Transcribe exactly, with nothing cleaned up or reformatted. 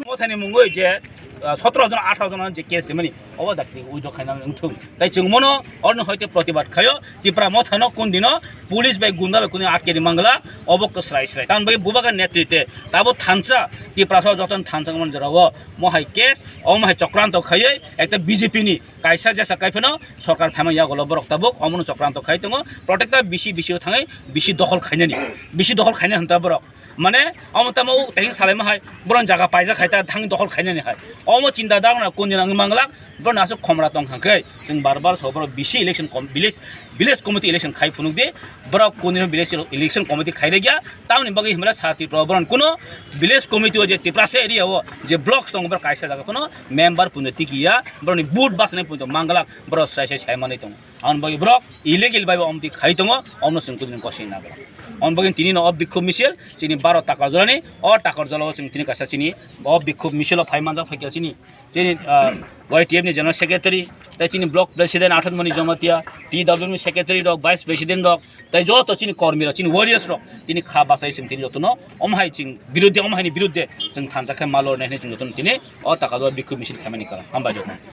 Mothani mungwi je, ah, sotro jon, atharo jon je case rimani, obo dakti withdraw khaina wngthung. Tai chwng mono oroni hoite protibad khaio, Tipra Mothano kun dino police bai gunda bai kunu atkedi mangla, obo khe srai srai. Tamoni bagwi bubagra netrite tabo thansa, Tiprasa jotono thansa wngmani jorao mohai case, omo hai chokranto khaiwi ekta B J P ni kaisa jesa kaiphano sorkar phaima yagolo borok tabuk omono chokranto khai tongo. Protector bisi bisi o thangwi bisi dokhol khainani, bisi dokhol khaina hwnta borok. Mane omo tamo tehing salaima hai, borok jaga paijak hai ta thang dokhol khainani hai. Omo chinta dagna kun dina wngwi manglak, borok aswk khomra tong kha khe chwng bar bar so borok bisi election com-, village, village committee election khai phunuk di, borok kun dina village election committee khai rwgya, tamoni bagwi himla sa Tripura borok kuno village committee o je Tiprasa area o je blocks tongo borok kaisa jaga kuno member puno tiki ya, borokni vote bachani puno manglak, borok sai sai sai manwi tongo. Aboni bagwi borok illegal bai bo omtwi khai tongo, omno chwng kudini kosi nagla. Aboni bagwi tini no o bikhub misil chini baro Takarjala ni, o Takarjala o chwng tini kaisa chini o bikhub misil o phai manjak phaikha chini, chini, ah, Y T F ni general secretary, tai chini block president Athan Mani Jamatia, T W ni secretary rok, vice president rok, tai joto chini kormi rok, chini warriors rok, tini kha bachai chwng tini jotono omo hai chwng biruddhe, omo hai ni biruddhe chwng thansa khe ma lornai hinwi chwng jotono tini o Takarjala bikhub misil khaimani karon. Hambai joto.